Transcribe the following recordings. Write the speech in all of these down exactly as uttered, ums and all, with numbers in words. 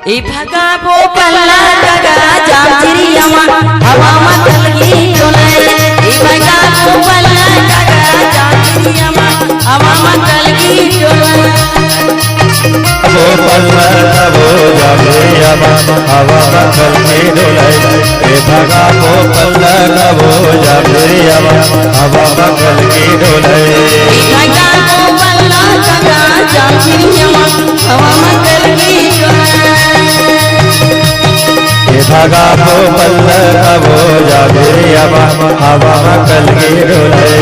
ए भगा भोपल लगा जामचिरिया मा, हवा मा कलगी डोले। ए भगा भोपल लगा जामचिरिया मा, हवा मा कलगी डोले। भोपल लगा वो जामचिरिया मा, हवा मा कलगी डोले। ए भगा भोपल लगा वो जामचिरिया मा, हवा मा कलगी डोले। ए भगा भोपल लगा जामचिरिया मा, हवा मा कलगी डोले। ए धागा को पल्ल कबो जाबे अब हवा मा कलगी डोले।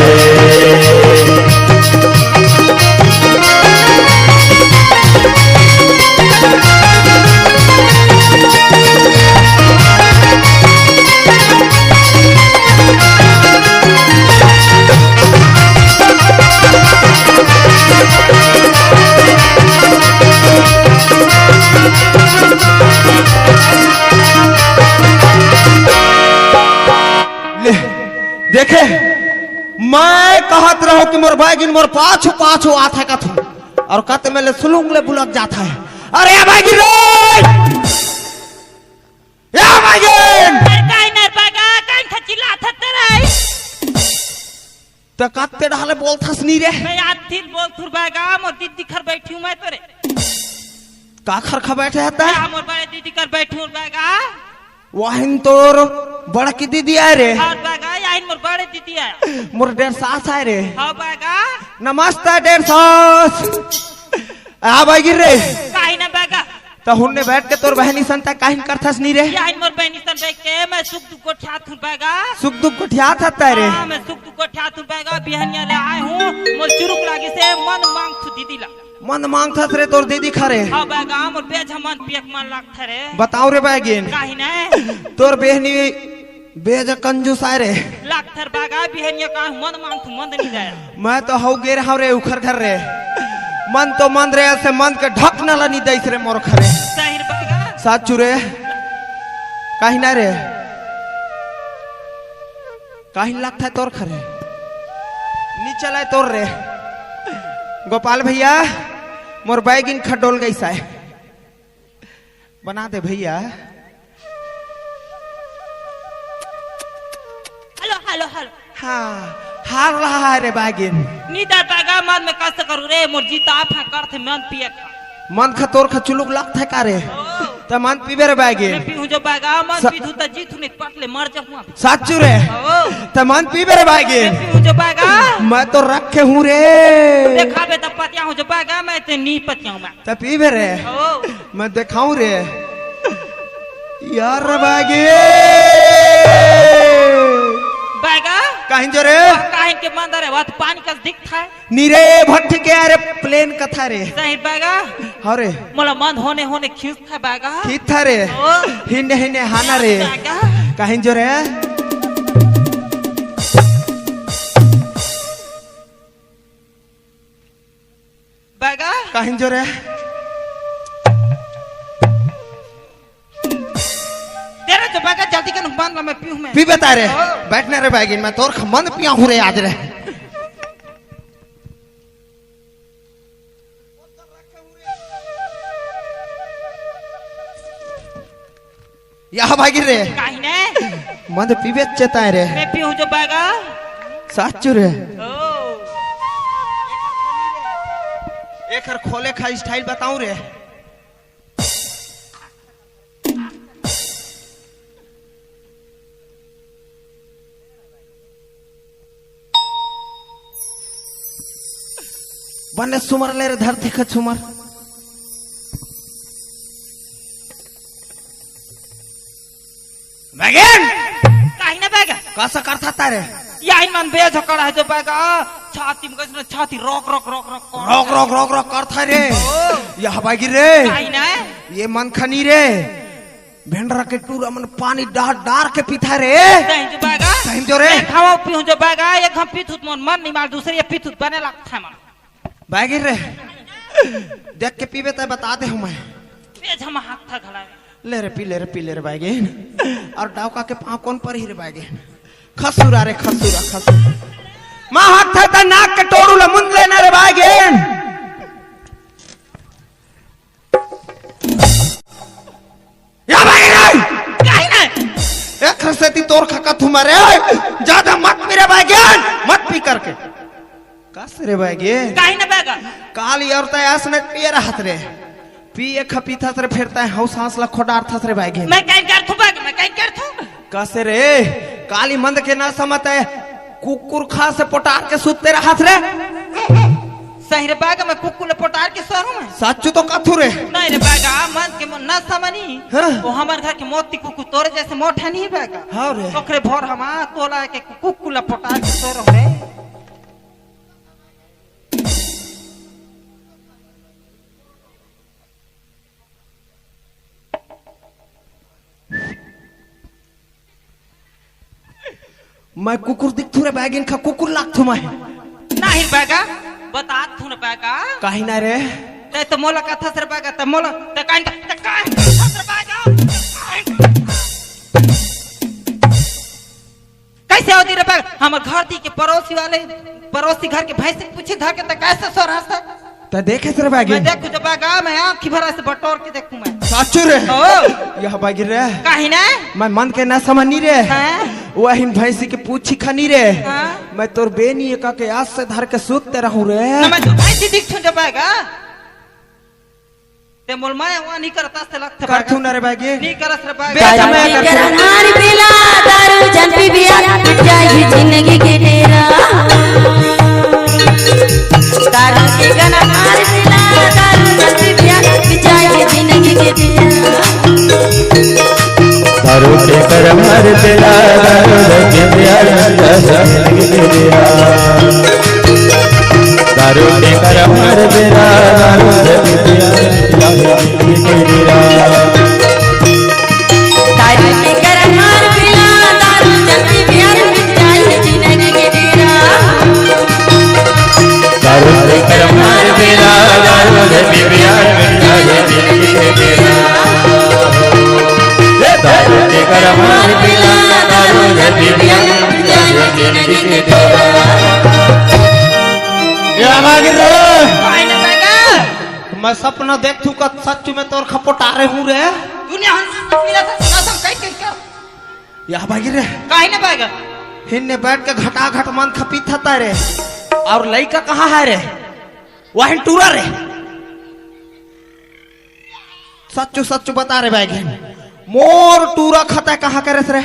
ले, देखे, मैं कहत रहूं कि मोर बैगिन मोर पाछू पाछू आथे कथू, अउ कत में ले सुलुंग ले बुलक जाथे। अरे ए बैगिन रे, ए बैगिन। अरे काहे न बैगा, काहे न चिल्लात हस रे? त कत्ते डहले बोलथस नी रे? मैं आथिन बोलथुर बैगा, मोर दीदी घर बैठी हूं मैं तो रे। काखर खा बैठे हस त? या मोर बड़े दीदी घर बैठी हूं बैगा। वाहिन तोर बड़की दीदी आय रे। हां बैगा, याहिन मोर बड़े दीदी आय। मोर डेढ़ सास आय रे। हां बैगा। नमस्ते डेढ़ सास। आ बैगिन रे। काहे न बैगा? त हुन्ने बैठ के तोर बहिनी सन त काहिन करथस नी रे? याहिन मोर बहिनी सन बैठ के मैं सुख दुख गोठियात हूं बैगा। सुख दुख गोठियात हस त रे? हां, मैं सुख दुख गोठियात हूं बैगा। बिहनिया ले आय हूं, मोर चुरुक लागिस हे, मन मांगथुं दीदी ला। मन मांगथस रे तोर दीदी खरे? हां बैगा, मोर बेजा मन पियक मन लागथे रे। बताओ रे बैगिन। काहिन? तोर बहिनी बेजा कंजूस आय रे। लागथे रे बैगा, बिहनिया का मन मांगथुं, मन नी दे। मैं तो हव गे रहंव रे उखर घर रे। मन तो मन रे, अइसे मन के ढकना ला नी दइस रे मोर खरे। सही रे बैगा। साचू रे। काहिन रे? काहिन लागथे तोर खरे? नी चलय तोर रे। गोपाल भइया, मोर बैगिन खा डोल गइस हे। बना दे भइया। Hello, hello, hello. हां, हार रहा है रे बैगिन। नी दे बैगा, मन में कस करूं रे, मोर जी त आप हां करथे, मन पिए का। मन खा तोर खा चुलुक लागथे का रे? ओ। त मन पीबे रे बैगिन। मैं पीहूं जो बैगा, मन सा- पीथुं त जीथुं नी, पट ले मर जाहूं। साचू रे? ओ। त मन पीबे रे बैगिन। मैं पीहूं जो बैगा। मैं तो रखे हूं रे। देखाबे त पतियाहूं जो बैगा, मैं ते नी पतियाहूं मैं। त पीबे रे। ओ। मैं देखाहूं रे। यार रे बैगिन। बैगा? काहिन जो रे? काहिन के मंदर हे, वह तो पानी कस दिखथे। नी रे, भट्टी के अरे प्लेन कथा रे। सही बैगा। अरे। मोला मन होने होने खींचथे बैगा। खींचथे रे। ओ। हिन्ने हिन्ने हाना रे। बैगा। काहिन जो रे? बैगा। काहिन जो रे? तेरा जो बैगा जल्दी के नुकमान ला मैं पीहूं मैं। पी बता रे। ओ। बैठ ना रे बैगिन, मैं तोर खा मन पियाहूं रे आज रे। या बैगिन रे। काहिन? मन पीबे चेताय रे। मैं पीहूं जो बैगा। साचू रे। ओ। एकर खोले खा स्टाइल बताऊं रे। बने सुमर ले रे धरती का छुमर। बैगिन! काहिन बैगा? कस करथस त रे? याहिन मन बेजा खड़ा हे जो बैगा, छाती में कइसे छाती रोक, रोक, रोक, रोक, रोक। रोक, रोक, रोक, रोक करथे रे। ओ। या बैगिन रे। काहिन? ये मन खा नी रे। भेंडरा के टूरा मन पानी डार डार के पीथे रे। सही जो बैगा। सही जो रे। एक हवा पीहूं जो बैगा, एक हम पीथुं त मोर मन नी मानय, दूसरे ये पीथुं त बने लागथे मन। बैगिन रे, देख के पीबे त बता देहूं मैं। तेज हम हाथ था घड़ा। ले रे, पी ले रे, पी ले रे बैगिन। अउ डौका के पांव कोन परही रे बैगिन? खसुरा रे, खसुरा, खसुरा। मां हाथ था त नाक के टोरू ला मुंद लेना रे बैगिन। कस रे बैगे? काहे न बैगा? काली अउ तैं अस न पिए रहत रे। पिए खपीथस रे, फेर तैं हौ सांस ला खोडारथस रे बैगे। मैं काहे करथूं बैगा? मैं काहे करथूं? कस रे? काली मंद के नसा म तैं कुकुर खा से पोटार के सुत्ते रहस रे। सही रे बैगा, मैं कुकुर ला पोटार के सोहूं मैं। सच्चू तो कथू रे। नहीं रे बैगा, मंद के मो-, नसा म नी। हाँ। वो हमर घर के मोती कुकुर तोरे जइसे मोटा नहीं बैगा। हाँ रे। ओकरे भोर हमा तोला के कुकुर ला पोटार के सोहूं रे। मैं कुकुर दिखथूं रे बैगिन खा, कुकुर लागथूं मैं। नहीं बैगा, बताथूं न बैगा। काहे न रे? तैं तो मोला कथस रे बैगा, तैं मोला, तैं काहे, तैं काहे कथस रे बैगा? कइसे होती रे बैगा? हमर घर दी के पड़ोसी वाले, पड़ोसी घर के भैंसी के पूछी धर के तैं कइसे सोहरस? तैं देखेस रे बैगिन? मैं देखूं जो बैगा, मैं आँखी भरा से बटोर के देखूं मैं। सच्चू रे? ओ। यह बैगिन रे। काहे न? मैं मंद के नसा म नी रे। हाँ। वही भैंसी के पूछी खा नी रे। हाँ। मैं तोर बेनी एका के अस से धर के सुत्ते रहूं रे। न मैं तो भैंसी दिखथूं जो बैगा। तैं मोला मैं हुआ नहीं करता से लगता करथूं न रे बैगे। नहीं करस रे बैगे। बेटा मैं करथूं। दारू पी कर मार बेला, दारू जन पी बिया, मिट जाही जिंदगी के डेरा। दारू पी कर मार बेला, दारू जन पी बिया, मिट जाही जिंदगी के डेरा। दारू पी कर मार बेला, दारू जन पी बिया, मिट जाही जिंदगी के डेरा। दारू पी कर मार बेला, दारू जन पी बिया, मिट जाही जिंदगी के डेरा। दारू पी कर मार बेला, दारू जन पी बिया, मिट जाही जिंदगी के डेरा। दारू पी कर मार बेला, दारू जन पी बिया, मिट जाही जिंदगी के डेरा। दारू पी कर मार बेला, दारू जन पी बिया, मिट जाही जिंदगी के डेरा। ए आवाज रे। काहे न बैगा? मैं सपना देखथूं का सच में तोर खपोटारे हूं रे। दुनिया हंस मिला था, सुना था, कहीं, कहीं क्या? या बैगिन रे। काहे न बैगा? हिन्ने बैठ के घटाघट मंद खपीथस रे। अउ लइका कहाँ हे रे? वहिन टूरा रे। सच्चू सच्चू बता रे बैगिन, मोर टूरा खा तैं कहाँ करेस रे?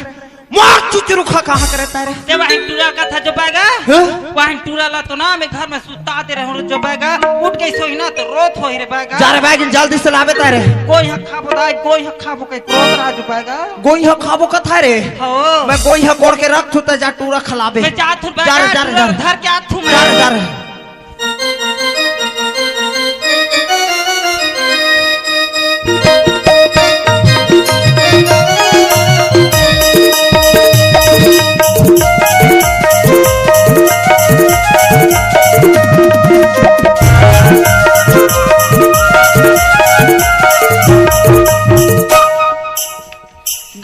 मोर चुचरू खा कहाँ करेस तैं रे? ते वहिन टूरा कथस जो बैगा? हाँ? वहिन टूरा ला तो ना मैं घर में सुता दे रहे हूँ जो बैगा, उठ के सोही ना तो रोत होही रे बैगा। जा रे बैगिन, जल्दी से लाबे तैं रे। गोइहा खाबो दाई, गोइहा खाबो कहि के रोत रहा जो बैगा। गोइहा खाबो कथस रे? हो। मैं गोइहा कोड़ के रखथूं, तैं जा टूरा खा लाबे। मैं जाथूं जा रे, बैगा, जा रे, टूरा जा रे। धर के आथूं मैं। जा रे, जा रे।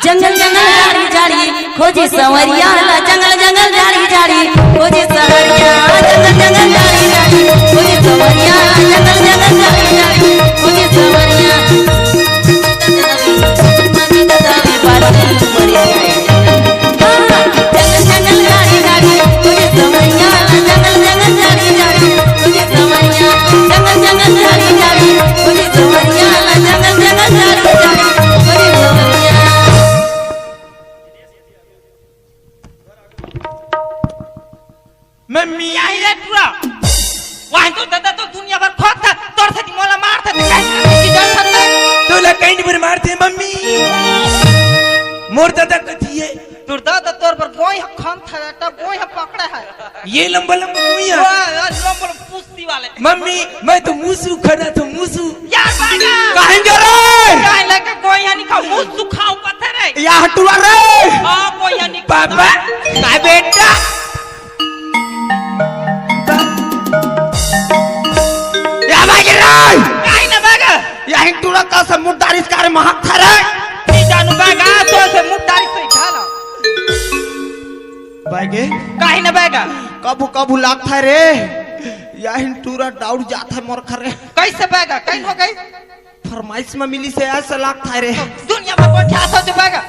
जंगल जंगल झाड़ी झाड़ी खोजे संवरिया ला, जंगल जंगल झाड़ी झाड़ी खोजे संवरिया, जंगल जंगल झाड़ी झाड़ी खोजे संवरिया, जंगल जंगल झाड़ी झाड़ी खोजे संवरिया। जंगल जंगल झाड़ी झाड़ी खोजे संवरिया, जंगल जंगल झाड़ी झाड़ी खोजे संवरिया, जंगल जंगल झाड़ी झाड़ी खोजे संवरिया, जंगल जंगल झाड़ी झाड़ी खोजे संवरिया। मैं मियाँ ही रे टूरा। वहीं तो दादा तो दुनिया भर खोदथे, तोर से मोला मारथे, ते कहीं की जरूरत है? तोला कहीं नहीं मारथे, मम्मी। मोर दादा कथी हे? तोर दादा तोर बर गोइहा खनथे बेटा, गोइहा पकड़े हे। ये लंबा लंबा गोइहा? वाह, यार, लंबा लंबा पुस्ती वाले। मम्मी, मैं तो मूसू खड़ा था, मूसू। यार, बैगा। कहाँ जा रे? काहे लगे गोइहा नहीं खाओ, मूसू खाओ पत्थर है। या हटुआ रे। हाँ, गोइहा नहीं खाओ। पापा, काय बेटा? या बैगा रे। काहे ना बैगा? या हिंटूरा का से मुद्दारिस करे महक था रे। नहीं जानू बैगा, तो से मुद्दारिस से झाला। बैगे? काहे ना बैगा? कभू कभू लागथा रे, याहिन टूरा डाउट जाथा मोर खरे। कैसे बैगा? कहीं हो गई? फरमाइश में मिली से ऐसा लागथा रे। दुनिया में कोई ख्यास हो जो बैगा?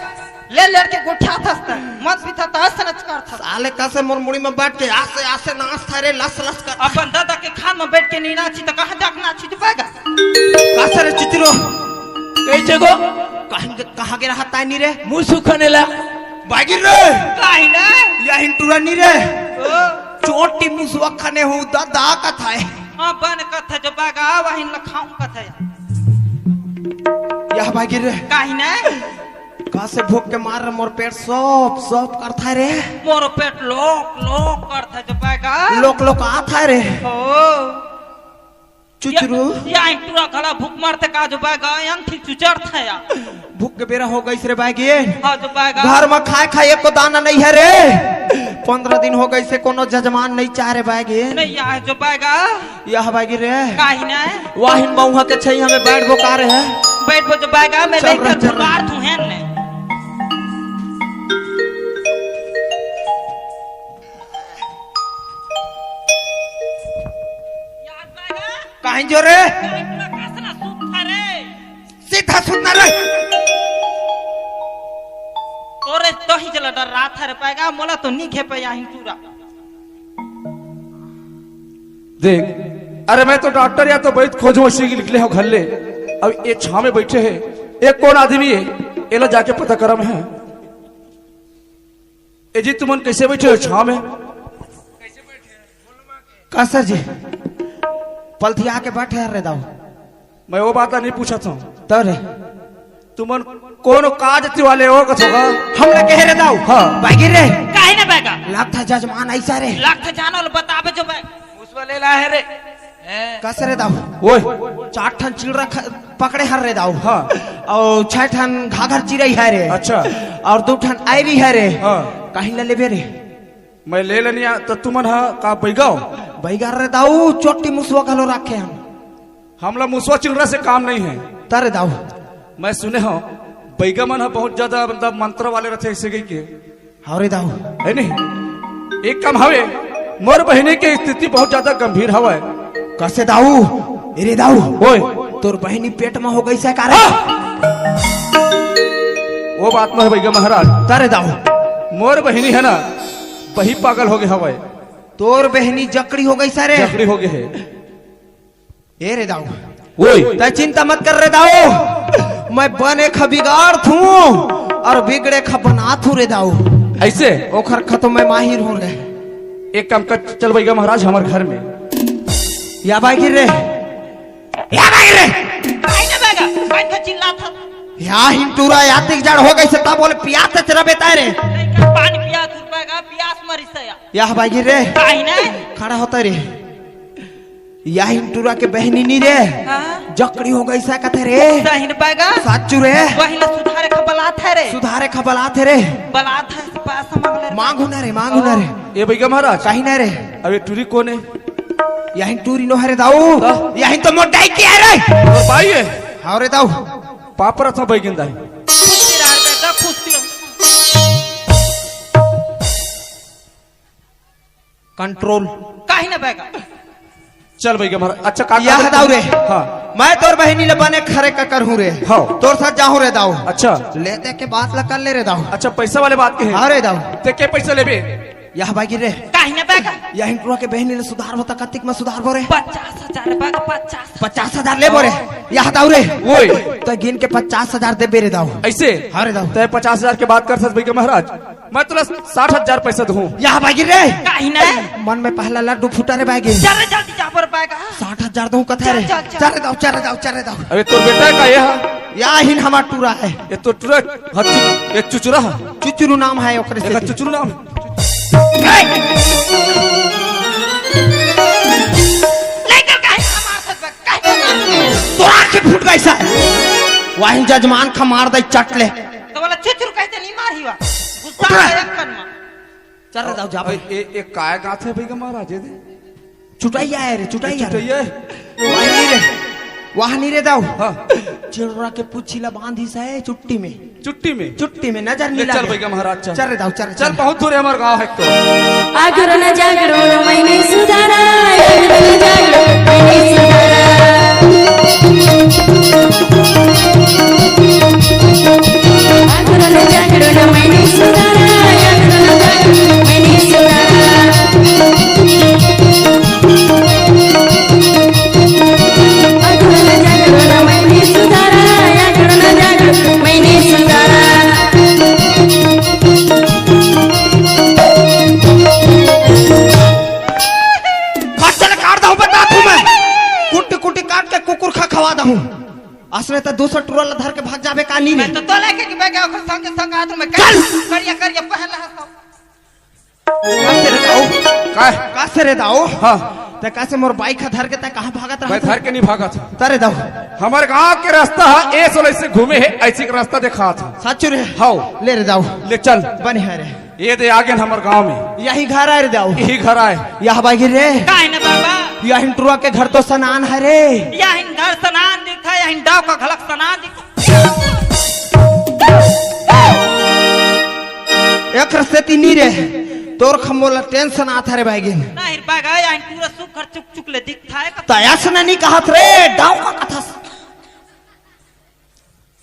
ले लेड़ के गोठियाथस त, मत पीथा त अइसनच करथस। साले कसे मोर मुड़ी में बैठ के आसे आसे नाचथे रे, लस लस कर। अपन दादा के खान में बैठ के नहीं नाची त कहाँ जाके नाची जबे गा? कसे रे चिचरो? कइसे गो? कहाँ गे, कहाँ गे रहत हे नी रे? मुसु खने ला। बागी रे। काहे ना? या हिंटुरा नी रे। ओ। चोटी मुसुआ खने हूँ दादा कथे। हाँ, बन कथे जबे गा, वही ल खाऊं कथे। या बागी रे। काहे ना? कसे भूख के मार मोर पेट सोप सोप करथे रे। मोर पेट लोक लोक करथे जबे गा। लोक लोक आथे रे। ओ। चुचरू। या, या हिंटुरा घला भूख मारथे का जबे गा, अंग ठीक चुचरथे या। भूख के बेरा हो गइस रे बागी। हाँ जबे गा। घर में खाए खाए एको दाना नहीं हे रे। पंद्रह दिन हो गइसे कोनो जजमान नहीं चाहे रे बागी। नहीं आए जबे गा। या बागी रे। काहे ना? वाहिन मऊहा के छैया में बैठबो का रे हे? बैठबो जबे गा, मैं चल रे, चल रे। पुकार तू है ने। काहे जो रे? सीधा सुनना रे। तोरे तो ही जला डर रहा था रे पाएगा, मोला तो नहीं खेपे या हिंटुरा। देख, अरे मैं तो डॉक्टर या तो वैद खोजूं, अइसे कि निकले हो घर ले। अब ये छांव में बैठे हे, ये कौन आदमी हे? एला जाके पता करम हे। ए जी, तुमन कइसे बैठे हो छांव में? का सर जी, पलथिया के बैठे हर रे दाऊ। मैं वो बात नहीं पूछत हूँ। तब रे? तुमन कौन काज ती वाले हो कथो का? हम लोग कहे रे दाऊ। हाँ। बागी रे। काहे ना बागा? लागथे जजमान अइसा रे। लागथे जानो ल बताबे जो बागा। मुसवा ले ला हे रे। हैं? कस रे दाऊ? ओए। चार ठन चिलरा ख-, पकड़े हर रे दाऊ। हाँ। अउ छह ठन घाघर चिरई हे रे। अच्छा। अउ दू ठन आयरी हे रे। हाँ। काहे ल लेबे रे? मैं ले लेनिया, त तुमन ह का बैगा हो? बैगा रे दाऊ, चोटी मुसवा घलो राखे हन। हमला मुसवा चिलरा से काम नहीं हे। त रे दाऊ। मैं सुने हंव, बैगा मन ह बहुत ज्यादा, मतलब, मंत्र वाले रथे, अइसे कहिके। हव रे दाऊ। हे नहीं? एक काम हवे, मोर बहिनी के स्थिति बहुत ज्यादा गंभीर हवय। कसे दाऊ? ए रे दाऊ। ओए। तोर बहिनी पेट म हो गइसे का रे? हाँ! वो बात नहीं हे बैगा महाराज। त रे दाऊ। मोर बहिनी हे ना, बही पागल हो गे हवय। तोर बहिनी जकड़ी हो गइसे रे? जकड़ी हो गे हे। ए रे दाऊ। ओए। तैं चिंता मत कर रे दाऊ, मैं बने ख बिगाड़थूं अउ बिगड़े ख बनाथूं रे दाऊ। अइसे? ओखर ख तो मैं माहिर हंव रे। एक काम कर, चल बैगा महाराज हमर घर में। या बागी रे, या बागी रे। काहे ना बैगा? काहे का चिल्लाथस? या हिंटूरा यातिक जड़ हो गइसे त बोले पियास ते चरा बेटा रे। नहीं का पानी पियास बैगा, पियास मरिसे या। या बागी रे। काहे ना? खड़ा होता रे। या हिंटूरा के बहिनी नी रे, हाँ? जकड़ी हो गइसे कथे रे। सही न बैगा। साचू रे। वही ल सुधारे ख बलाथे रे। सुधारे ख बलाथे रे। बलाथे, पास मांग ले। मांगू ना रे, मांगू ना रे। ए बैगा महाराज। काहे ना रे। अब ये टूरी कोन हे? या हिंटूरी नो हे रे दाऊ। हाँ? या हिन तो मोर दाई के हे रे। तोर बाई हे? हाँ रे दाऊ। पाप रथ बैगिन दाई। खुशी रह बेटा, खुशी रह। कंट्रोल। काहे ना बैगा? चल बैगा महाराज। अच्छा, का या दाऊ रे। हाँ। मैं तोर बहिनी ल बने खरे का करहूं रे। हाँ। तोर साथ जाहूं रे दाऊ। अच्छा। लेते के बात ल कर ले रे दाऊ। अच्छा, पैसा वाले बात के हे। हाँ रे दाऊ। ते के पैसा लेबे? या बागी रे। काहे ना बैगा? या हिंटूरा के बहिनी ल सुधारबो त कतिक म सुधारबो रे? पचास हजार बैगा, पचास। पचास हजार लेबो रे। या दाऊ रे। ओए। त गिन के पचास हजार देबे रे दाऊ। अइसे? हाँ रे दाऊ। ते पचास हजार के बात करथस बैगा महाराज। मैं तोला साठ हजार पैसा दूं। या बागी रे। काहे ना? मन में पहला लड्डू फूटा रे बागी। चल रे जल्दी जा बर बैगा। साठ हजार दूं कथे रे। चल, चल, चल। चल रे दाऊ, चल रे दाऊ, चल रे दाऊ। अबे तोर बेटा हे का ये हा? या हिन हमार टूरा हे। ये तो टूरा, हाँ, चु-, ये चुचुरा हा। चुचुरू नाम हे ओकरे से। चुचुरू नाम। लइका काहे मारथस बे? काहे मारथस? तोर आँखी फूट गइसे। वाहिन जजमान ख मार दे चट ले। त बोला चुचुरू कहिथे नहीं मारही वा। गुस्सा उतरा। हे एक कन म। चल रे दाऊ, जा ए, भाई। ए, ए, काय गाथे बैगा महाराज, ए दे। चुटैया हे रे, चुटैया। चुटैया हे। वाह नी रे, वाह नी रे दाऊ। हाँ। चिलरा के पूछी ला बांधिस हे चुट्टी में। चुट्टी में? चुट्टी में, नजर ले मिला चल के। बैगा महाराज, चल। चल रे दाऊ, चल, चल, चल। बहुत दूर हे हमर गांव हे तो। आगुरन जागरो न मैंने सुधारा, आगुरन जागरो मैंने सुधारा। आगुरन जागरो न काट दहूं, बता तू मैं। कुट्टी कुट्टी काट के कुकुर खा खवा दहूं। असने त दूसर टुरा ला धर के भाग जाबे का नी रे? मैं तो तोला के कि मैं गया ओकर संगे संग आत में चल। करिया करिया पहला हंसो। का से रे दाऊ? का? का से रे दाऊ? हाँ। ते का से मोर बाइक ह धर के ते कहाँ भागत मैं रहत? धर के नहीं भागत। तरे दाऊ। हमर गांव के रास्ता ह, ए सोले से घूमे हे, ऐसी के रास्ता देखात ह। सच रे? हाव। ले रे दाऊ। ले चल। बने हे रे। ये दे आगे हमर गांव में। यही घर आय रे दाऊ। यही घर आय। यह बागिर रे। काय न बाबा? यही टुरा के घर तो सनान हे रे। यही घर सनान दिखा, यही डाव का घलक सनान दिखा। एकर सेती नी रे, तोर खम्मो ला टेंशन आत हरे बाइगिन। नहीं रे बागा, या टुरा सुख घर चुक चुक ले दिखता है का? तयास न नी कहत रे, डाव का कथस।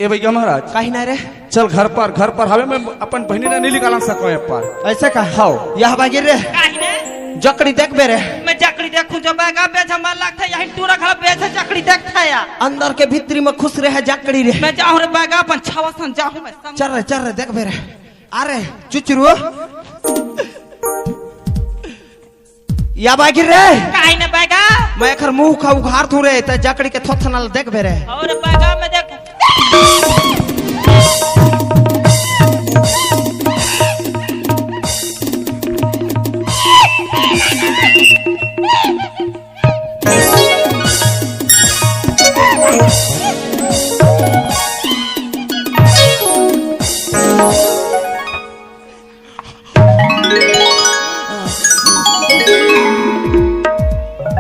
ए भैया महाराज, कहीं ना रे। चल घर पर, घर पर हवे मैं अपन बहिनी ला नी निकालन सको ए पर। ऐसे का? हाव। यह बागिन रे। कहीं ना? जकड़ी देख बे रे। मैं जकड़ी देखूं जो बागा बेच हमार लगता है, यही टुरा घर बेच जकड़ी देखता है या। अंदर के भीतरी में खुश रहे जकड़ी रे। मैं जाऊं रे बागा अपन छावा सन जाऊं मैं। चल रे, चल रे, देख बे रे। अरे, चुचरू। या बागिर रे। काहे न बागा? मैं एकर मुंह का उघार थू रे, त जकड़ी के थोथना ल देख बे रे। और बागा में देख।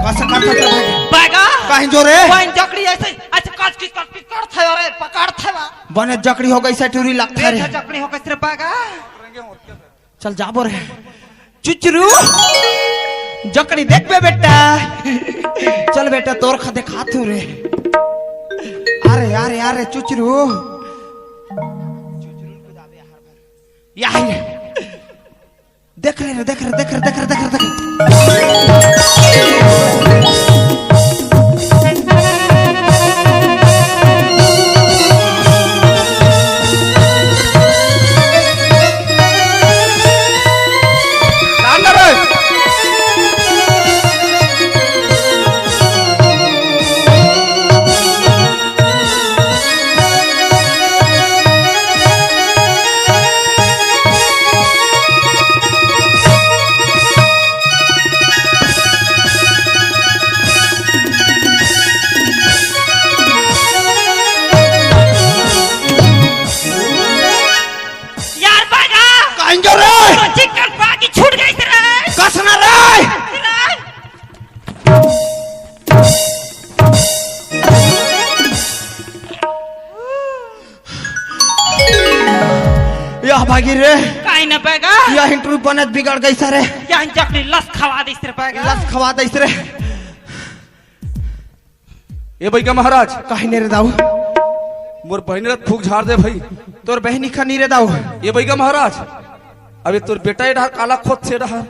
कस करत हस रे भाई? बागा। काहे जो रे? कोई जकड़ी ऐसे, ऐसे कस की, कस की करत है, अरे पकड़त है बा। बने जकड़ी हो गइसे टुरी लगत है रे। जकड़ी हो गइसे रे बागा। चल जाबो रे। चुचरू, जकड़ी देख बे बेटा। चल बेटा, तोर खा देखात हूं रे। अरे, अरे, अरे, चुचरू। या, या। देख रे, देख रे, देख रे, देख रे, देख रे, देख रे। यार बागा। कहीं जो रे? तो चिकन पाकी छूट गई रे। कस ना रे? रे। या बागिर रे। काहे न बागा? या इंटरव्यू बनत बिगड़ गइसे रे। या जकड़ी लस खवा दिस रे बागा। लस खवा दिस रे। ए बइगा महाराज। काहे न रे दाऊ? मोर बहिनी ला फूक झार दे भाई। तोर बहिनी खा नी रे दाऊ। ए बइगा महाराज, अबे तोर बेटा ए डहर काला खोदथे डहर।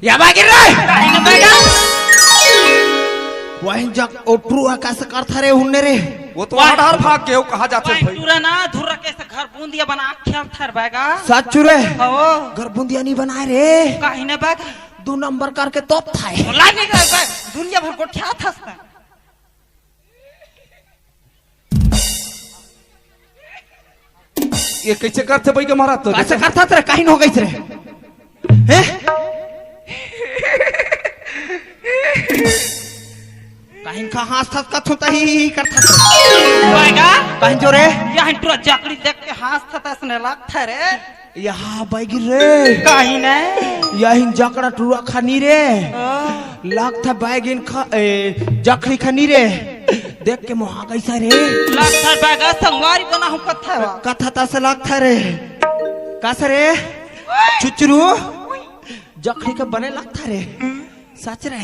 या बागिर रे। काहे न बागा? वही जग ओटरू आकाश करत रे हुन्ने रे। वो तो वाह। वहाँ डहर भाग गए, वो कहाँ जाते वही भाई? टुरा ना धुर्रा के से घर बूंदिया बना के खेलत रे बागा। सच रे। हो। घर बूंदिया नहीं बनाए रे। काहे न बागा? दो नंबर करके तोपत हे। बोला नहीं कर बे, दुनिया भर गोठियाथस ना। ये कइसे करथे बइगा महाराज तो? कइसे करथा तेरा काहिन हो गइस रे? हैं? काहिन का हांसथस कथों तही करथा। बागा? काहिन जो रे? यही टुरा जकड़ी देख के हांसथस असने लगथे रे। या बागिर रे। काहिन? यही जकड़ा टुरा खा नी रे। ओ। लगथे बागिन खा, ए, जकड़ी खा नी रे। देख के मोहा गइसे रे। लगथे बागा संगवारी बनाहूं कथथा। कथथा से लगथे रे। कस रे? चुचरू। जकड़ी के बने लगथे रे। सच रे।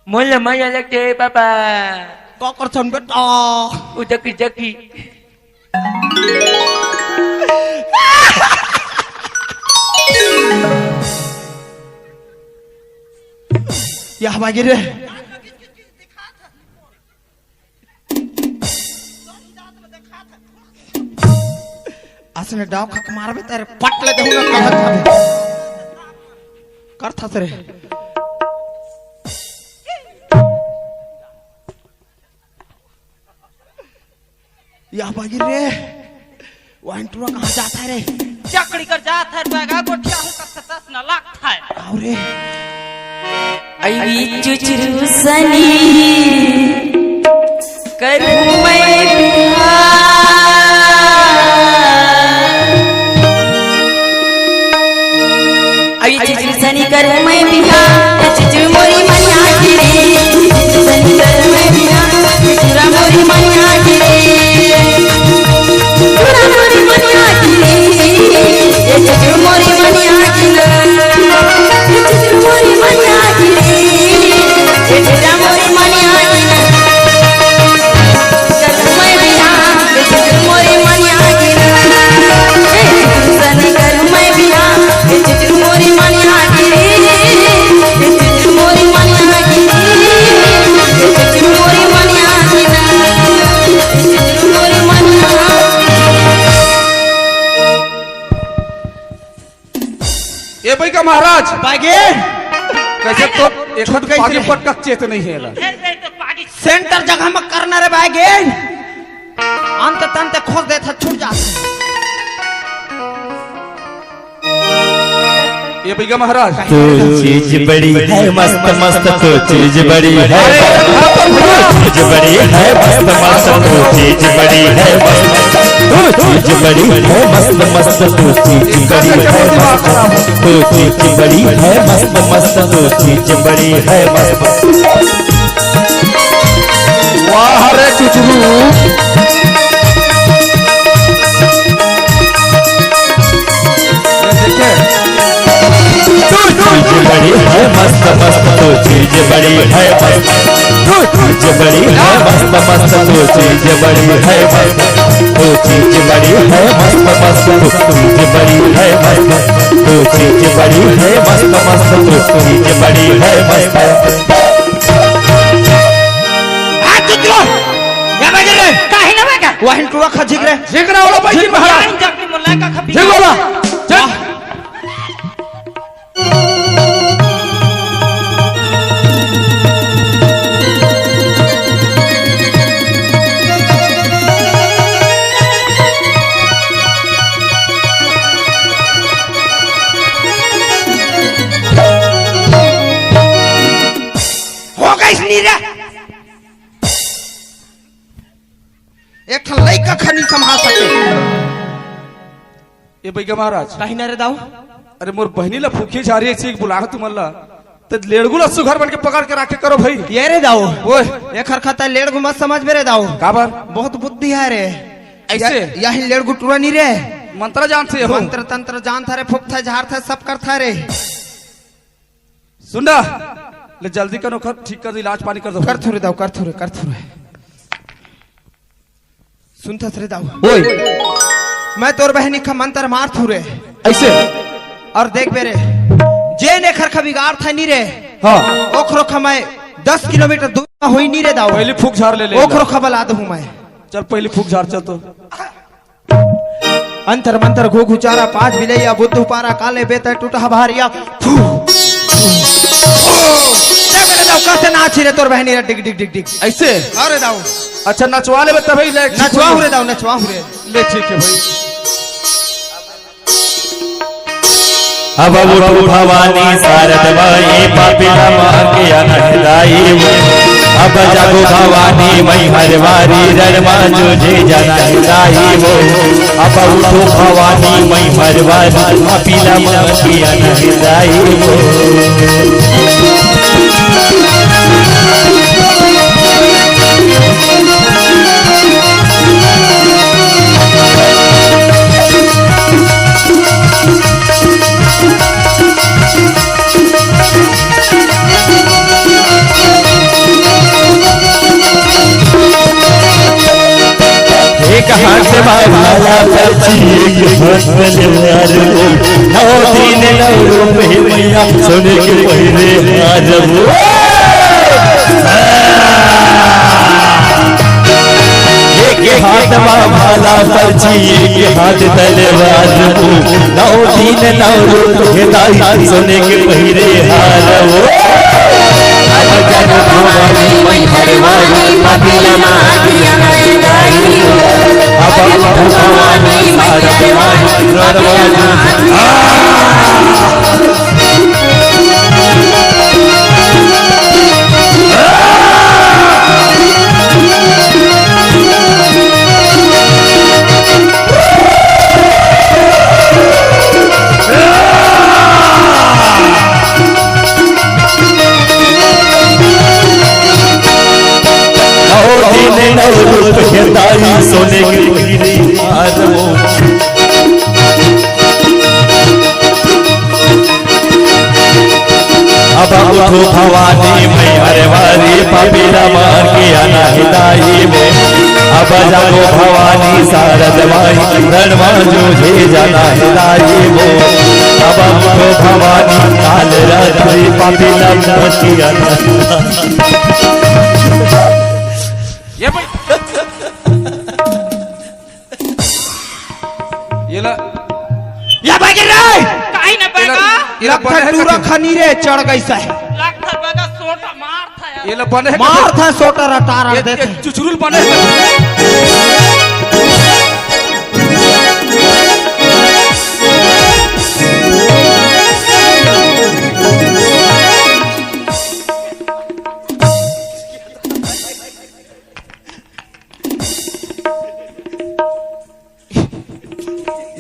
मोला मजा लगथे बाबा। का करथन बेटा? ओ जकड़ी जकड़ी। या बागिर रे। असने डाव खक मारबे तेरे पट ले देहूं ना कहत हवे। करथस रे। या बागी रे, वाइन टुरा कहाँ जात हे रे? चकड़ी कर जात हे, बगा गोठिया हूँ, कस तस न लागत हे। आओ रे। अई चुचरू सनी करूँ मैं बिहार। अई चुचरू सनी करूँ मैं बिहार, ए चुचरू मोरी मनिया की रे। ए चुचरू सनी करूँ मैं बिहार, ए चुचरू मोरी मनिया की रे। चुचरू मोरी मनिया की रे, ए चुचरू मोरी मनिया की रे। ए चुचरू मोरी मनिया की रे, ए चुचरू मोरी मनिया की रे। ए भाई का महाराज, बागे। कैसे तो एक छूट गई पागी रे। पटक चेत नहीं है ला। सेंटर जगह में करना रे बागे। अंत तंत खोज देत हे, छूट जात हे। ए भैया महाराज। तू चीज बड़ी है मस्त मस्त, तू चीज बड़ी है। अरे, तू चीज बड़ी है मस्त मस्त, तू चीज बड़ी है मस्त। तू चीज बड़ी है मस्त मस्त, तू चीज बड़ी है मस्त। तू चीज बड़ी है मस्त मस्त, तू चीज बड़ी है मस्त। वाह रे चुचरू। ये देखे। तू चीज बड़ी है मस्त मस्त, तू चीज बड़ी है मस्त। तू चीज बड़ी है मस्त मस्त, तू चीज बड़ी है मस्त। तू चीज बड़ी है मस्त मस्त, तू चीज बड़ी है मस्त। तू चीज बड़ी है मस्त मस्त, तू चीज बड़ी है मस्त। हाथ उठो। या बजे रे। काहे ना बेटा? वाहिन टुरा खा झिक रे। झिक रे वाला भाई झिक महाराज। वाहिन जब की मुल्ला का खपी। झिक वाला। चल। हो गई नी रे। एक ठन लइका खनी संभाल सके। ए बइगा महाराज। ताही ना रे दाऊ। अरे मोर बहिनी ला फूकी झारी एक बुला तुमन ला। ते लेड़गू ला सुघर बन के पकड़ के राखे करो भाई। ये रे दाऊ। ओए। एखर खा ते लेड़गू मत समझ बे रे दाऊ। काबर? बहुत बुद्धि हे रे। ऐसे? या, याही लेड़गू टुरा नी रे। मंत्र जानथे हो। मंत्र तंत्र जानथे रे, फूकथे, झारथे, सब करथे रे। सुन ना, ले जल्दी कर, ओखर ठीक कर दे, इलाज पानी कर दे। करथों रे दाऊ, करथों रे, करथों रे। सुनथस रे दाऊ। ओए। मैं तोर बहिनी का मंत्र मारथों रे। ऐसे? अउ देख बे रे, जेन एखर का बिगाड़थे नी रे। हाँ। ओखरो का मैं दस किलोमीटर दूर में होई नी रे दाऊ। पहली फूक झार ले ले। ओखरो का बला दूँ मैं। चल पहली फूक झार चल तो। अंतर मंतर घुघु चारा पाँच बिलैया बुद्धू पारा काले बेता टूटा भारिया। थू। देख रे दाऊ, कइसे नाची रे तोर बहिनी रे, डिग, डिग, डिग, डिग। ऐसे? अरे दाऊ। अच्छा, नचवा लेबे तभी ले। नचवाहूँ रे दाऊ, नचवाहूँ रे। ले, ठीक है भाई। अब उठो भवानी शारद माई, पापी नमा के अनहदाई हो। अब जागो भवानी माई हरवारी, रमा जो जे जनहदाई हो। अब उठो भवानी माई हरवारी, पापी नमा के अनहदाई हो। एक हाथ से बाबा पर्ची, एक हाथ में तलवार हो, नौ दिन नौ रूप हे मैया, सोने के पहिरे हार हो। एक हाथ मा भाला परछी, एक हाथ तलवार, नौ दिन नौ रूप हे दाई, सोने के पहिरे हार वो। अब जग भवानी मैहर वाली, पगला मारिया दाई वो। अब भवानी मैहर वाली, पगला मारिया। और दिन नौ रूप हे दाई, सोने के पहिरे हार वो। अब उठो भवानी मैहर वाली, पपीला मार के आना हे दाई वो। अब जागो भवानी शारद माई, रणमा जूझे जाना हे दाई वो। अब उठो भवानी काल रात्रि, पपीला मार के आना। ये भाई। ये ला। या बागी रे! काहे न ये ला, बागा? ये ला लगता बने है टूरा कथी? खनी रे, चढ़ गई सै। लगता बागा सोटा मार था यार। ये ला बने है मार कथी? था सोटा रटार ये, देते। ये चुचुरुल बने है कथी?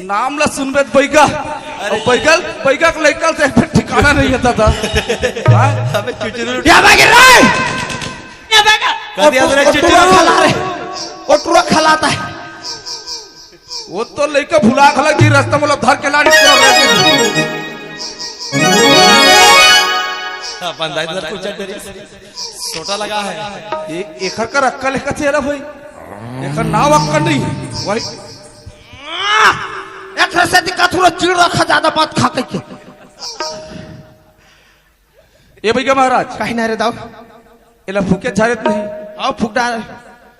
नाम ला सुनबे त बैगा, अरे। बैगा, बैगा के लइका से फिर ठिकाना नहीं है दादा। हाँ? अबे चुचुरू। या बागी रे! या बागा। कह दिया तूने ओ, ओ, चुचुरू। टूरा खला रे। ओ, टूरा खलाता है। वो तो लइका भुला खला जी, रास्ता में धर के लाड़ी कर रहे थे। हाँ, बंदा इधर कुछ डरी। छोटा लगा है। ये एकर का अक्कल है कथे रे भाई? एकर नाव अक्कल नहीं है। वही। एक से दिक्कत हुआ, चिड़ रखा ज्यादा बात खा के। ये भैया महाराज। कहीं ना रे दाऊ। एला फूके झारे त नहीं। आओ फूक डार।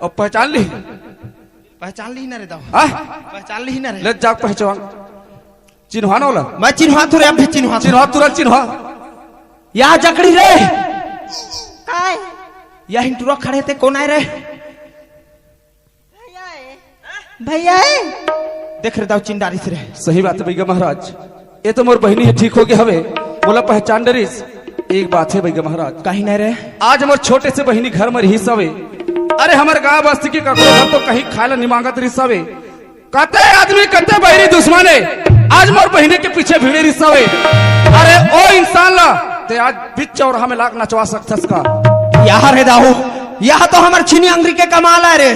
और पहचान ली? पहचान ली ना रे दाऊ। हाँ? पहचान ली ना रे। ले जा पहचान। चिन्हवा ना होला? मैं चिन्हवा तू रे, अब भी चिन्हवा तू। चिन्हवा तुरंत चिन्हवा। या जकड़ी रे। काय? या हिंटुरा खड़े थे, कौन आए रे? भैया ए। भैया ए। देख रे दाऊ चिंडारिस रे। सही बात है भैया महाराज, ये तो मोर बहिनी है, ठीक हो गया हवे, मोला पहचान डरिस। एक बात है भैया महाराज। कहीं नहीं रे। आज मोर छोटे से बहिनी घर में रहिस हवे। अरे हमर गांव बस्ती के ककरो घर तो कहीं खाए ला निमांगत रहिस हवे। कते आदमी कते बैरी दुश्मन है, आज मोर बहिनी के पीछे भिड़े रहिस हवे। अरे ओ इंसान ला ते आज बीच चौराहा में लाग नचवा सकथस का? यार रे दाऊ, यह तो हमर छिनी अंगरी के कमाल है रे।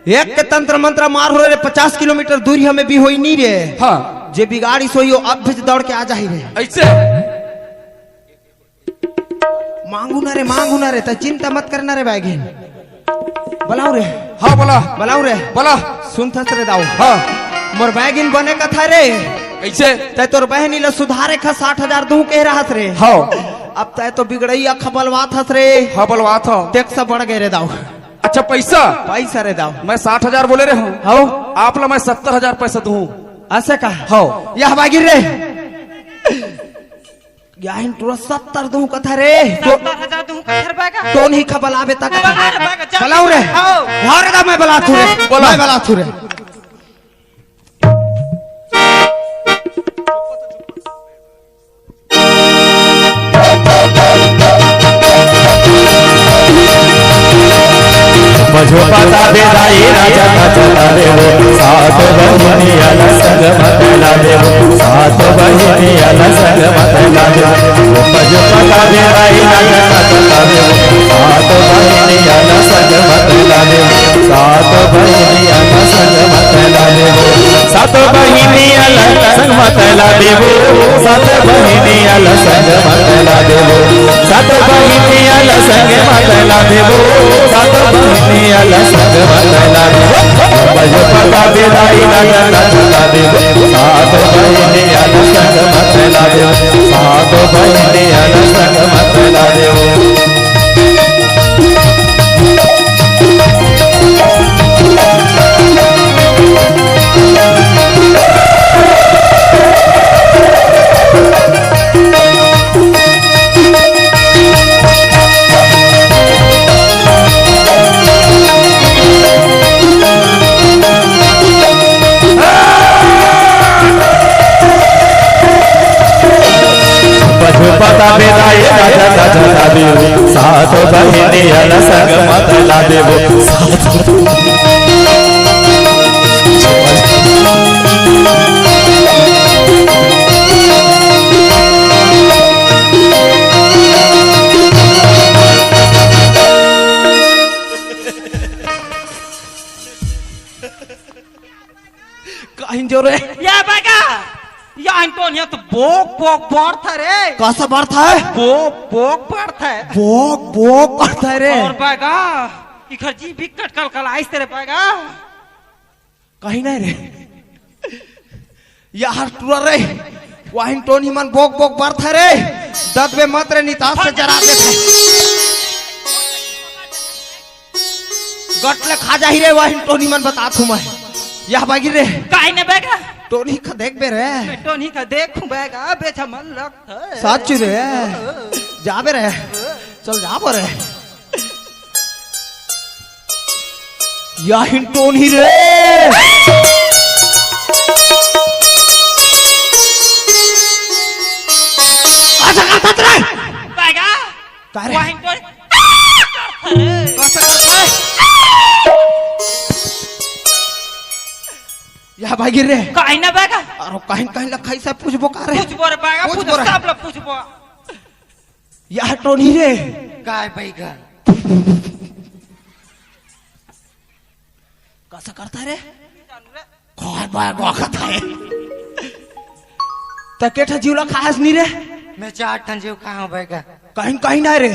एक के तंत्र मंत्र मार हो रे, पचास किलोमीटर दूरी हमें भी होई नहीं रे। हाँ। जे बिगाड़िस होई, वो अब भी दौड़ के आ जाही रे। ऐसे? मांगू ना रे, मांगू ना रे, त चिंता मत करना रे बैगिन। बुलाओ रे। हाँ, बोला। बुलाओ रे। बोला। सुनथस रे दाऊ। हाँ। मोर बैगिन बने कथा रे। कैसे? तै तोर बहनी ल सुधारे खा साठ हजार दूं कह रहस रे। हाँ। अब तै तो बिगड़ई अखा बलवात हस रे। हाँ, बलवात हो। टैक्स बढ़ गए रे दाऊ। अच्छा, पैसा? पैसा रे दाऊ। मैं साठ हजार बोले रहे हूँ। हाँ। आप ला मैं सत्तर हजार पैसा दूं। ऐसे का? हाँ। यह बागिर रे। याहिन टूरा सत्तर दूं कथा रे। सत्तर हजार दूं कथा रे बागा। तो नहीं खा बलाबे तक। बला रे बागा, जा। बलाऊ रे। हाँ। हाँ रे दाऊ, मैं बलात हूँ रे। बोला। मैं बलात हूँ रे। बजो पता दे दाई राजा का चला देवो, सात बहिनिया ला संग मत ला देवो, सात बहिनिया ला संग मत ला देवो। बजो पता दे दाई राजा का चला देवो, सात बहिनिया ला संग मत ला देवो, सात बहिनिया ला संग मत ला देवो। सात बहिनिया ला संग मत ला देबो, सात बहिनिया ला संग मत ला देबो, सात बहिनिया ला संग मत ला देबो, सात बहिनिया ला संग मत ला देबो। बजो पता बेदाई ला ला ला देबो, सात बहिनिया ला संग मत ला देबो, सात बहिनिया ला संग मत ला देबो। सात बहिनी अलसंग मत ला देबो। काहिन जो रे? या बगा, या एंटोनिया तो बोक बोक बढ़त हे रे। कइसे बढ़त हे? बोक बोक बढ़त हे। बोक बोक बढ़त हे रे। अउ बगा, इखर जी बिकट कलकलाइस ते रे बगा। काहिन नहीं रे। यार टुरा रे, वाहिन टोनी मन बोक बोक बढ़त हे रे। दतबे मत रे, नितास से जरा देथे। गट ले खा जाही रे, वाहिन टोनी मन बतात हूँ मैं। या बागी रे। काहे ने बगा? टोनी का देख बे रे। मैं टोनी का देखूं बगा, बेचा मन लगत हे। साचू रे। जाबे रे। चल जाबो रे। याहिन टोनी रे। अच्छा, का रे? बगा। का रे? वाहिन टोनी। अरे। कइसे करत हे? या बागी रे। काहे ना बगा? अरे काहिन काहिन ला खाइस हे पूछबो का रे? पूछबो रे बगा, पूछबो पूछबो रे। सब ला पूछबो। या टोनी रे। काय बगा? कइसे करत हे रे? काय बगा कहत हे? त के ठन जीव ला खाहस नहीं रे? मैं चार ठन जीव खाहूं बगा। काहिन काहिन नहीं रे?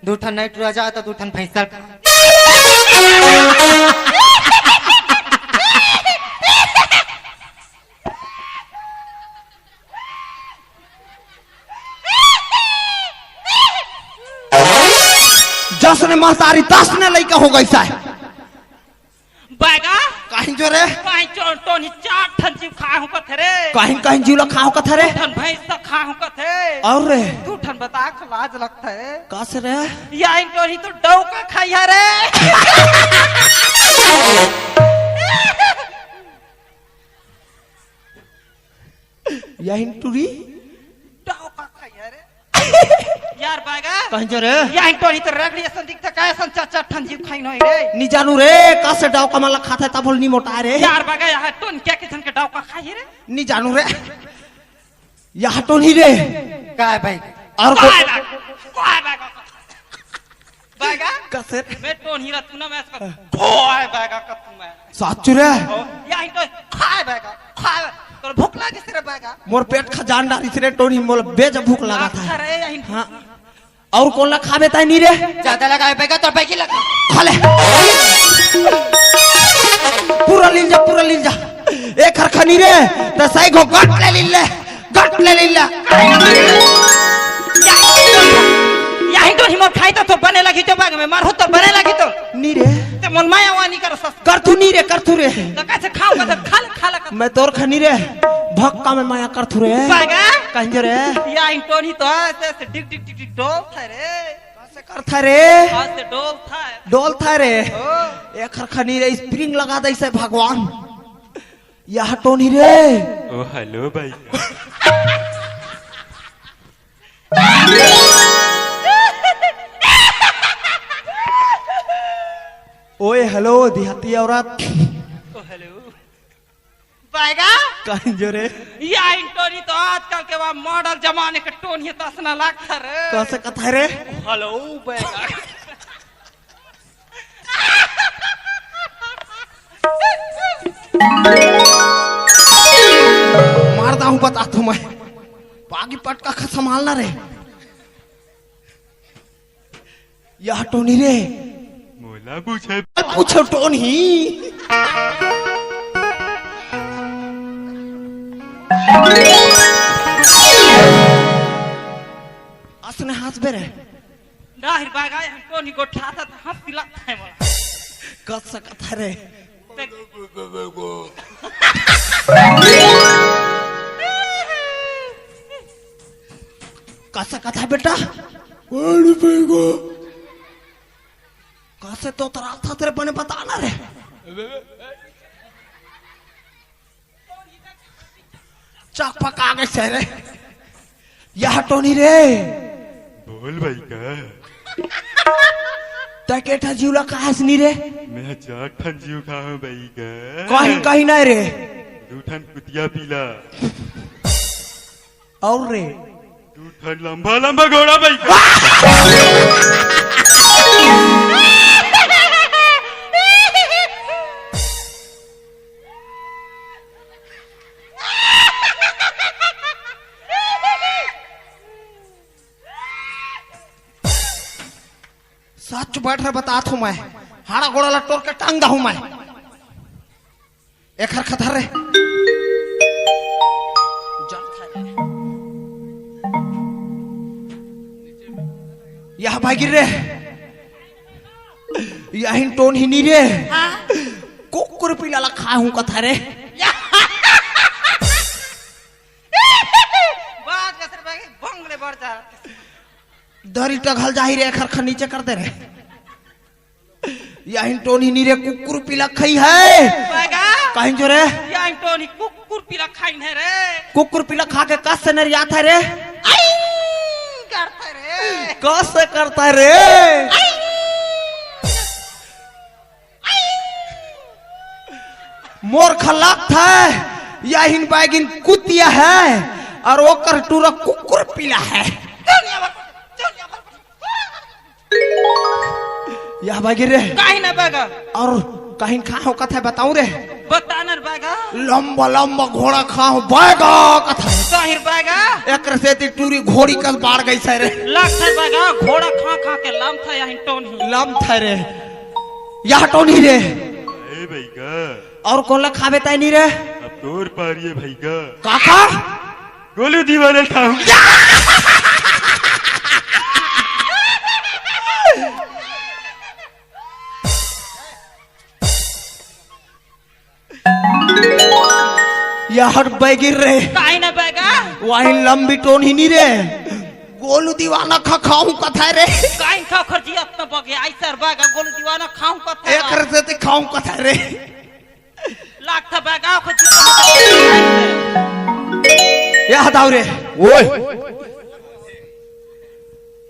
दू ठन नहीं टुरा जा तो दू ठन भैंसा खा। जस ने महतारी तस ने लइका हो गइस हे। बगा। काहिन जो रे? काहे जो टोनी चार ठन जीव खाहूं कथे रे। काहिन काहिन जीव ला खाहूं कथे रे? दू ठन भैंस ला खाहूं कथे। अउ रे? दू ठन बता के लाज लगथे। कइसे रे? या एंटोनी तो डौका खाही रे। याहिन टुरी। डौका खाही रे। यार बगा। काहिन जो रे? याहिन टोनी तो रगड़ी असन दिखथे, कइसन चार चार ठन जीव खाइन होही रे। नहीं जानूं रे, कइसे डौका मन ला खाथे तब होले नहीं मोटाय रे। यार बगा, या टोनी के किसन के डौका खाही रे। नहीं जानूं रे। या टोनी रे। काय बगा? अउ को- काय बगा? काय बगा? बगा? कइसे? मैं टोनी ला तू ना मैं इसका खोए बगा का तू मैं। साचू रे? ओ, या ही तो खाए बगा, खाए। तोर भूख लागिस रे बगा। मोर पेट खजान डारिस रे टोनी, मोला बेजा भूख लागत हे। अरे, या ही हाँ। अउ कोन ला खाबे तैं नहीं रे? जादा लगाए बगा, तोर बगा लगा। खा ले। पूरा लीन जा, पूरा लीन जा। एक हर खा नहीं रे, त सही घो गट ले लीन ले। गट ले लीला। या ही तो हिम्मत खाई तो, तो बने लगी तो बाग में मार हो तो बने लगी तो। नी रे। ते मोल माया वानी कर सस। कर तू नी रे, कर तू रे। तो कैसे खाऊंगा तो खा ले, खा ले कर। मैं तोर खनी रे। भक्का में माया कर तू रे। बागा। कहीं रे। या ही तो नहीं तो ऐसे, ऐसे डिग, डिग, डिग, डिग डोल था रे। कैसे कर था रे? आज से डोल था। डोल था रे। ओ। एक हर खनी रे, स्प्रिंग लगा दे इसे भगवान। यह टोनी रे। ओ, हेलो भाई। ओए, हेलो, देहाती औरत। ओ, हेलो। बैगा? कहीं जो रे? या इन टोनी तो आजकल के वा मॉडल जमाने के टोनी तसना लागता रे। कैसे कथा रे? हेलो, बैगा। मार दाहूं बता तू मैं। पागी पटका खा संभालना रे। यह टोनी रे। मोला पूछे। पूछो टोनी। असने हाथ बेरे। डाहिर बागा हम टोनी गोठा था, तो हम तिलक था मोला। कस सकत हरे। ते- कस सकत है बेटा? कस तो तराल था तेरे बने बता ना रे। चकपका गइसे रे। यह टोनी रे। भाई का। तैं के ठन जीव ला खाहस नी रे? मैं चार ठन जीव खाहूं भाई का। कहीं, कहीं नहीं रे। दू ठन कुतिया पीला। अउ रे? दू ठन लंबा लंबा घोड़ा भाई का। सच बैठ रे, बतात हूं मैं, हाड़ा गोड़ा ला टोर के टांग दा हूं मैं। एखर खतर रे। यह भाई गिर रे। यहिन टोनही नी रे। हाँ। कुकुर पीला ला खाहूं कथा रे। बात कसर बागे बंगले बढ़ जा। दरी टघल जाही रे, एखर खन नीचे कर दे रे। यहिन टोनही नी रे, कुकुर पीला खई है। बागा। कहीं जो रे? यहिन टोनही कुकुर पीला खाइन है रे। कुकुर पीला खा के कस से नरियात है रे? आई करता रे। कस से करता है रे? आई। मोर खलाक था, यहिन बैगिन कुतिया है और ओकर टूरा कुकुर पीला है। यह बैगिन रे। काहे ना बैगा? और कहीं खा हो कथा बताऊं रे। बता न बैगा। लंबा लंबा घोड़ा खाहूं बैगा कथा। काहे बैगा? एकर सेती टूरी घोड़ी कस बाढ़ गई से रे। लग था बैगा, घोड़ा खा खा के लम था यहिन टोनही। लम था रे। यह टोनही रे। ए भाई का। और कोला खाबे ताई नी रे? अब तोर पारी है भाई का। काका? गोलू दीवाना खाऊं। यहर बैगिन रे। काहे ना बैगा? वही लंबी टोनही नी रे। गोलू दीवाना खा खाऊं कथा रे। काहे खा खर्ची अपना बगे आई सर बैगा गोलू दीवाना खाऊं कथा। एकर सेती खाऊं कथा रे। लागथा बैगा खर्ची। यह दाऊ रे। ओए।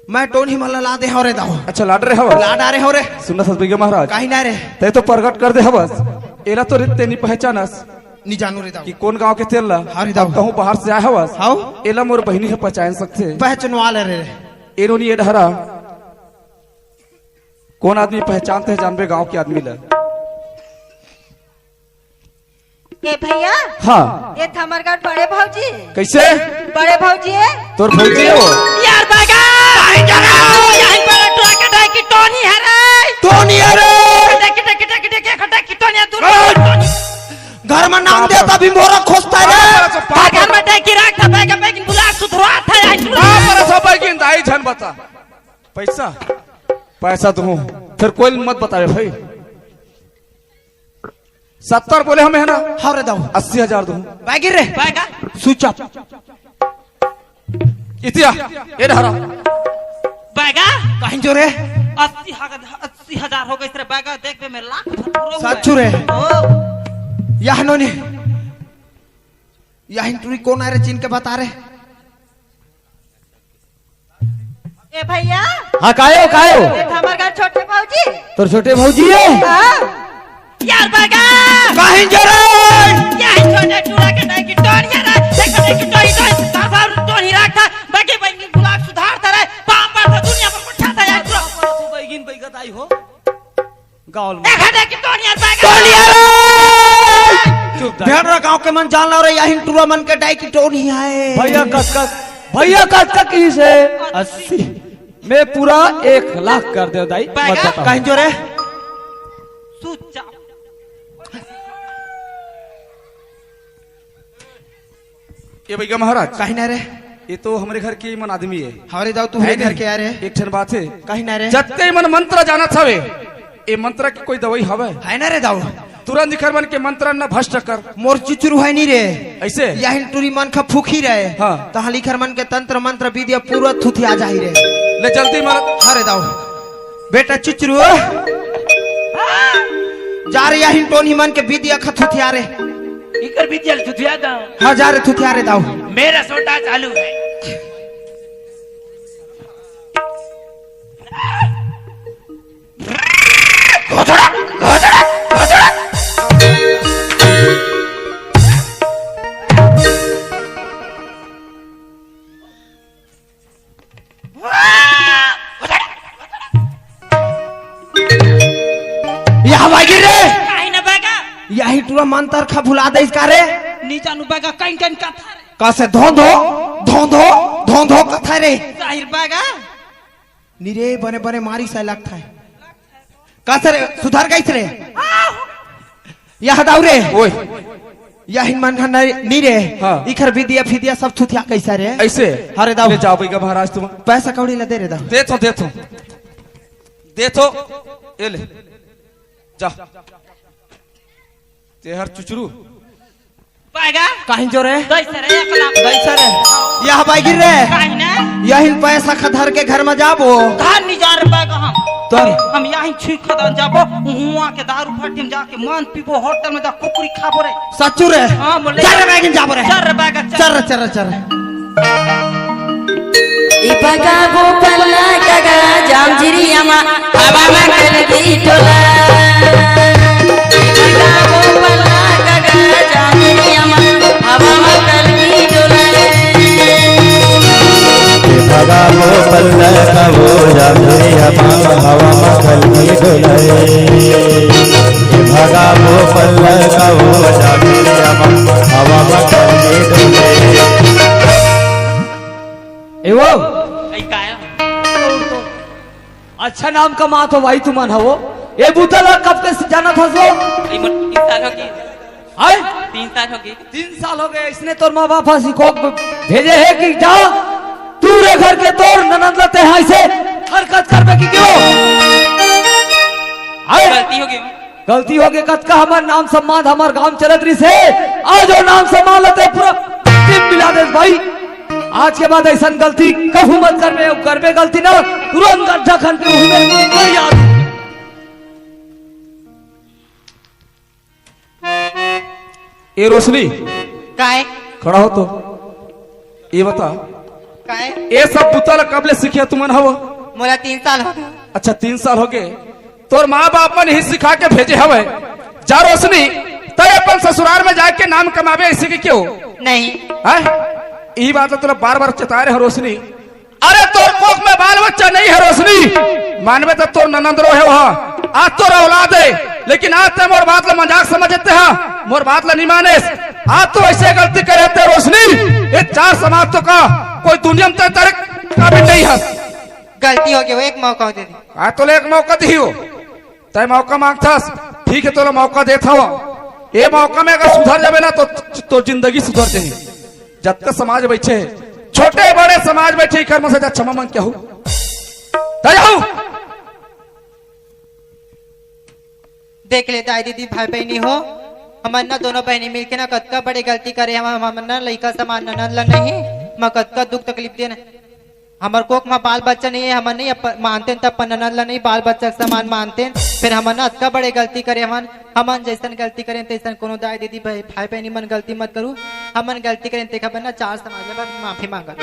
मैं टोनही मन ला लादे हव रे दाऊ। अच्छा, लाड रे हवस? लाड आ रे हव रे। सुन ना सतबैगा महाराज। काहे ना रे? तैं तो प्रगट कर दे हवस। एला तो रे तैं नी पहचानस। नी जानू रे दाऊ। कि कोन गांव के तेल ला? हाँ रे दाऊ। कहूं बाहर से आए हवस? हाव। एला मोर बहिनी ह पहचान सकथे। पहचानवा ले रे। एनो नी ए डहरा। कोन आदमी पहचानथे जानबे गांव के आदमी ला। ए भैया। हाँ। ए थ हमर घर बड़े भौजी। कैसे? बड़े भौजी है। तोर भौजी है वो? यार बैगा। काहे जा रहा हो? यहीं पर ट्रक है कि टोनी है रे? टोनी है रे। देखी, देखी, देखी, देखी, खटा की टोनी है, दूर टोनी। घर में नाम दे तभी मोरा खोजता है रे। घर में देखी रख था, बैगा, बैगिन बुला सुधरवा था, यहीं पर सब बैगिन दाई झन बता। पैसा? पैसा दूं, फिर कोई मत बतावे भाई। सत्तर बोले हमें है ना? हाँ रे दाऊ। अस्सी हजार दूं। बैगिन रे। बैगा। Switch off. इतिया, ए डहरा। बैगा। कहीं जो रे? अस्सी हजार, अस्सी हजार हो गए रे बैगा, देख बे मैं लाख भर पूरा हुआ है। सच्चू रे। ओ। यह नोनी। यह टूरी कोन आए रे चिन के बता रे? ए भैया। हाँ, कायो, कायो? ए, हमर घर छोटे भौजी। तोर छोटे भौजी है? हाँ। यार बैगा। काहे जरे? यार छोटे टूरा के नहीं कि टोनिया रे। देख, देख, टोनी, टोनी, साफ, साफ टोनी रख था। बाकी बहन की गुलाब सुधार था रे। पाम पर था दुनिया पर उठा था यार टूरा। बैगिन बैगत आई हो। गाँव में। एक हटा की टोनिया बैगा। टोनिया रे! चुप दा। भेड़ रे गाँव के मन जान ला रे, यही टूरा मन के डाई की टोनी है। भैया कस कस, भैया कस कस की से अस्सी। मैं पूरा एक लाख कर दे दाई, मत बैगा। बताओ। कहीं जो रे? सुच्चा। ए भैया महाराज। काहे ना रे? ये तो हमरे घर के मन आदमी है। हमारे दाऊ, तू है हमरे घर नहीं? के आ रे। एक ठन बात है। काहे ना रे? जत्ते मन मंत्र जानत हवे, ए मंत्र की कोई दवाई हवे? है ना रे दाऊ? तुरंत इखर मन के मंत्र न भ्रष्ट कर। मोर चुचरू है नी रे। ऐसे? यही टूरी मन खा फूकी रहे। हाँ। तहाँ लिखर मन के तंत्र मंत्र विद्या पूरा थुथिया जाही रे। ले जल्दी मार। हाँ रे दाऊ। बेटा चुचरू। जा रे यही टोनी मन के विद्या खा थुथिया रे। इकर विद्या थुथिया दा। हाँ, जा रे, थुथिया रे दाऊ। मेरा सोटा चालू है। यही टूरा मंतर खा भुला दे इसका रे। नी जानू बगा कहीं कहीं कथा रे। कसे धोंधो, धोंधो, धोंधो कथा रे। जाहिर बगा। नी रे, बने बने मारी सा लगता है। कसे रे, सुधार गई रे। यह दाऊ रे। ओए। यही मन खा नहीं, नी रे। हाँ। इखर विद्या फिद्या सब थुथिया कैसा रे। ऐसे? अरे दाऊ। ले जाओ भैया महाराज तुम। पैसा कौड़ी ला दे रे दाऊ। दे तो, दे तो। दे तो। ये ले। जा। तेहर चुचरू। पाएगा? कहीं जो रे? दई सरे, एक लाख। दई सरे। यह बाई गिर रे। कहीं ना? यही पैसा खा धर के घर में जाबो। घर नहीं जा रे पाएगा हम। तो? हम यही छुई खदान जाबो। हुआ के दारू फटी में जाके मान पीबो, होटल में जा कुकुरी खाबो रे। सच्चू रे? हाँ, बोले। चल रे, बैगिन जाबो रे। चल रे, बैग, चल। चल रे, चल रे, चल रे। ई बगाबो पल्ला कगा जामजिरिया मा हवा मा कलगी डोला। ई बगाबो पल्ला कगा जामजिरिया मा हवा मा कलगी डोला। ए भगाबो पल्ला कबो जामजिरिया मा हवा मा कलगी डोला। ए भगाबो पल्ला कबो जामजिरिया मा हवा मा कलगी डोला। ए वो। ए, काय? अच्छा नाम कमात हो भाई तुमन हवो। ए बुता ला कब के जानत हस वो? ए, मोर तीन साल हो गए। आय? तीन साल हो गए। तीन साल हो गए, इसने तोर माँ बाप हंसी को भेजे है कि जा, तू रे घर के तोर ननद लते हैं ऐसे हरकत करबे की क्यों? आय? गलती हो गई। गलती हो गई, कतका हमर नाम सम्मान हमर गांव चलत रहिस हे, आज वो नाम सम्मान लते पूरा टीम मिला दे भाई। आज के बाद ऐसा गलती कभू मत करबे, अउ करबे गलती ना, तुरंत गड्ढा खन के उही में मर जा। ए रोशनी, काय? खड़ा हो तो, ये बता, काय? ये सब बुता ला कब ले सीखे तुमन हवो? मोला तीन साल हो गए। अच्छा, तीन साल हो गए। तोर माँ बाप मन ही सिखा के भेजे हवे। जा रोशनी, तय अपन ससुराल में जाके नाम कमावे, ऐसे कि क्यों? नहीं। हैं? ई बात तो तोला बार बार चेता रहे हो रोशनी। अरे तोर कोख में बाल बच्चा नहीं है रोशनी, मानवे तो तोर ननंद रो है वहाँ, आज तोर औलाद है, लेकिन आज ते मोर बात ला मजाक समझते हा, मोर बात ला नहीं मानेस। आज तो ऐसे गलती करे ते रोशनी, ये चार समाज तो का कोई दुनिया में तेरे काबिल नहीं है। गलती हो गई, एक मौका दे दे। आज तो ले एक मौका दी हो। तय मौका मांगथस, ठीक है, तोला मौका देत हव। ए मौका में अगर सुधर जाबे ना, तो, तो जिंदगी सुधर जाही। जतका समाज बैठे हे, छोटे बड़े समाज बैठे, एकर मन से जा क्षमा मांग के आहू। तय आहू। देख ले दाई दीदी भाई बहिनी हो, हमन ना दोनों बहिनी मिलके ना कतका बड़े गलती करे हवन, हमन ना लइका समान ननद ला नहीं, म कतका दुख तकलीफ देन। हमर कोख म बाल बच्चा नहीं है, हमन नहीं अप-, मानतेन त अपन ननद ला नहीं बाल बच्चा के समान मानतेन। फिर हमन ना अतका बड़े गलती करे हवन, हमन जैसन गलती करेन तैसन कोनो दाई दीदी भाई, भाई बहिनी मन गलती मत करू। हमन गलती करेन तेखर बर ना चार समाज ले माफी मांगत।